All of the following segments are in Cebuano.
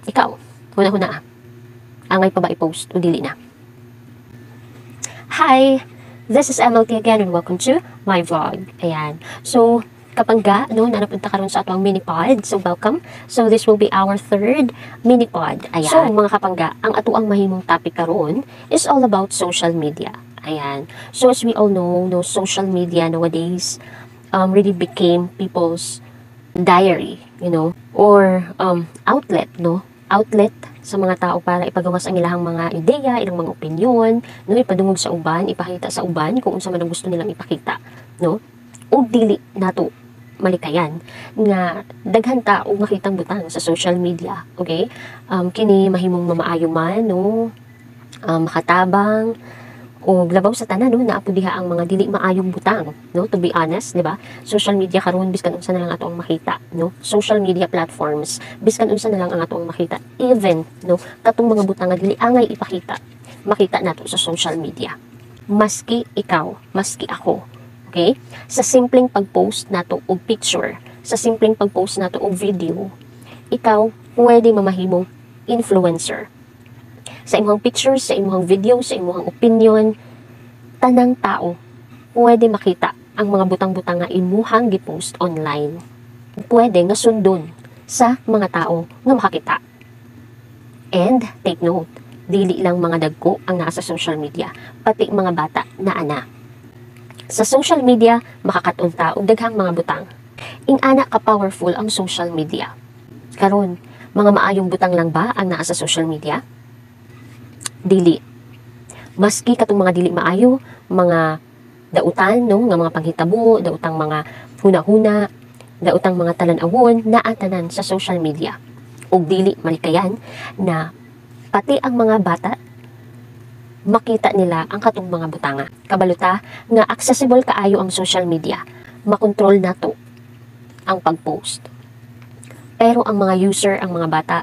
Ikaw, huna-huna ah. Angay pa ba i-post o dili na? Hi! This is MLT again and welcome to my vlog. Ayan. So, kapangga, no, na napunta karon sa atoang mini pod. So, welcome. So, this will be our third mini pod. Ayan. So, mga kapangga, ang atoang mahimong topic karon is all about social media. Ayan. So, as we all know, no, social media nowadays really became people's diary, or outlet, no? Outlet sa mga tao para ipagawas ang ilang mga ideya, ilang mga opinion, no, ipadungog sa uban, ipakita sa uban kung unsa man ang gusto nilang ipakita, no? Ug dili nato malikayan nga daghan ta og makitang butang sa social media, okay? Kini mahimong mamaayo man, no? Makatabang o labaw sa tanan, no, naa pud diha ang mga dili maayong butang, no? To be honest, di ba, social media karon, biskan unsa na lang ato ang makita, no? Social media platforms, biskan unsa na lang ang ato ang makita, even, no, katong mga butang nga dili angay ipakita, makita nato sa social media. Maski ikaw, maski ako, okay, sa simpleng pag-post nato og picture, sa simpleng pag-post nato og video, ikaw pwede mamahimong influencer sa imong pictures, sa imong video, sa imong opinion. Tanang tao pwede makita ang mga butang-butang nga imuhang gipost online. Pwede nga sundon sa mga tao nga makakita. And take note, dili lang mga dagko ang nasa social media, pati mga bata naa na. Sa social media, makakat-on ta og daghang mga butang. Ingana ka powerful ang social media. Karon, mga maayong butang lang ba ang naa sa social media? Dili. Maski katong mga dili maayo, mga dautan, no, nga mga panghitabo, dautang mga huna-huna, dautang mga talan-awon, naa tanan sa social media. Ug dili malikayan na pati ang mga bata, makita nila ang katong mga butanga. Kabalo ta nga accessible kaayo ang social media. Makontrol nato ang pag-post. Pero ang mga user, ang mga bata,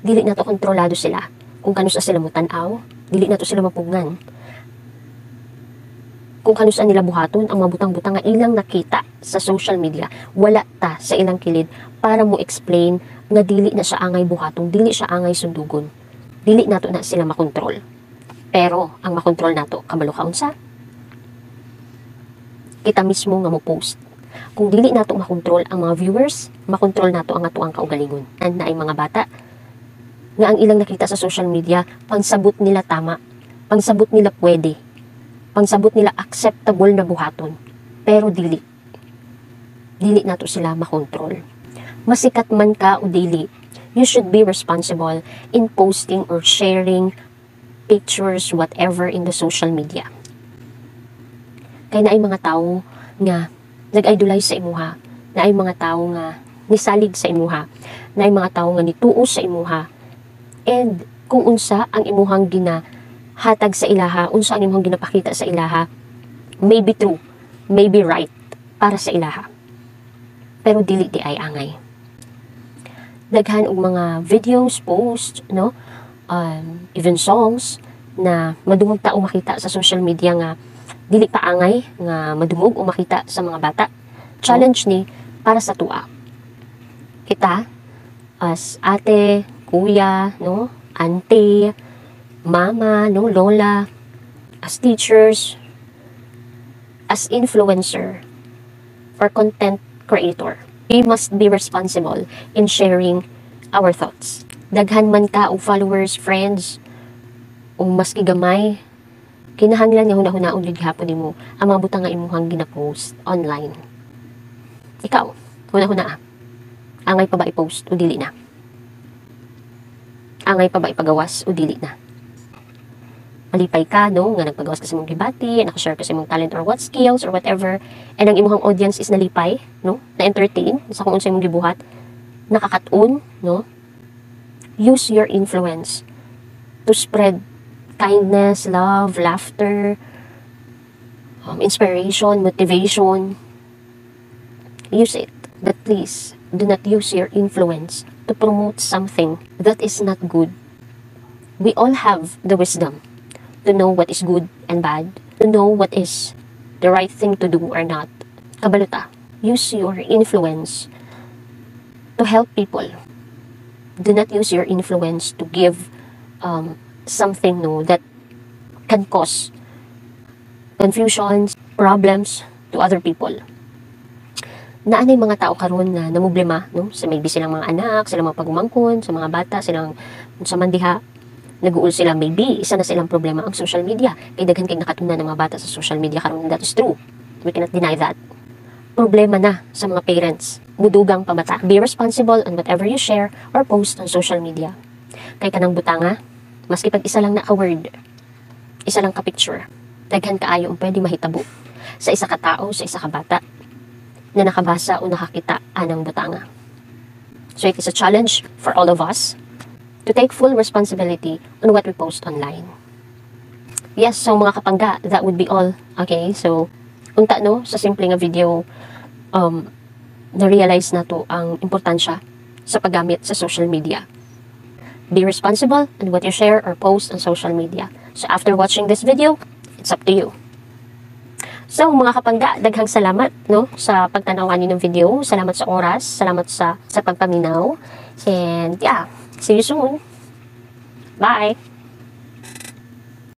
dili nato kontrolado sila. Kung kanusa sila mo tan-aw, dili nato sila mapugngan. Kung kanusa nila buhaton ang mga butang-butang nga ilang nakita sa social media, wala ta sa ilang kilid para mo explain nga dili na siya angay buhaton, dili siya angay sundugon. Dili nato na sila makontrol. Pero ang makontrol nato, kabalo ka unsa? Kita mismo nga mo post. Kung dili nato makontrol ang mga viewers, makontrol nato ang atoang kaugalingon. And naay mga bata nga ang ilang nakita sa social media, pangsabot nila tama, pangsabot nila pwede, pangsabot nila acceptable na buhaton. Pero dili. Dili nato sila makontrol. Masikat man ka o dili, you should be responsible in posting or sharing pictures, whatever, in the social media. Kay naay mga tao nga nag-idolize sa imuha, naay mga tao nga nisalig sa imuha, naay mga tao nga nituo sa imuha. And kung unsa ang imuhang ginahatag sa ilaha, unsa ang imuhang ginapakita sa ilaha, may be true, may be right para sa ilaha. Pero dili diay angay. Daghan og mga videos, posts, no? Even songs na madungog ta o makita sa social media nga dili pa angay nga madungog o makita sa mga bata. Challenge ni para sa atoa. Kita as ate, kuya, no, auntie, mama, no, lola, as teachers, as influencer, or content creator. We must be responsible in sharing our thoughts. Daghan man ka og followers, friends, o maski gamay, kinahanglan nga huna-hunaon gid gihapon nimo ang mga butang nga imuhang gina-post online. Ikaw, huna-huna ah. Angay pa ba i-post o dili na? Angay pa ba ipagawas o dili na? Malipay ka, no, nga nagpagawas ka sa imong gibati, naka-share ka sa imong talent or what skills or whatever, and ang imong audience is nalipay, no, na-entertain sa kung unsa imong gibuhat, nakakatun, no? Use your influence to spread kindness, love, laughter, inspiration, motivation. Use it. But please, do not use your influence to promote something that is not good. We all have the wisdom to know what is good and bad, to know what is the right thing to do or not. Kabalo ta, use your influence to help people. Do not use your influence to give something, no, that can cause confusions, problems to other people. Naa nay mga tao karon na namroblema, no, sa maybe silang mga anak, silang mga pagumangkon, sa mga bata, silang sa man diha nag-uul sila. Maybe isa na silang problema ang social media kay daghan kay nakatuna ng mga bata sa social media karon. That is true, we cannot deny that. Problema na sa mga parents mudugang pabata. Be responsible on whatever you share or post on social media kay kanang butanga, maski pag isa lang na ka word, isa lang ka picture, daghan kaayo ang pwede mahitabo sa isa ka tao, sa isa ka bata na nakabasa o nakakita anang butanga. So it is a challenge for all of us to take full responsibility on what we post online. Yes, so mga kapangga, that would be all. Okay, so unta no, sa simple nga video, na-realize nato ang importansya sa paggamit sa social media. Be responsible on what you share or post on social media. So after watching this video, it's up to you. So mga kapangga, daghang salamat, no, sa pagtanaw ani ng video. Salamat sa oras, salamat sa pagpaminaw. And yeah, see you soon. Bye.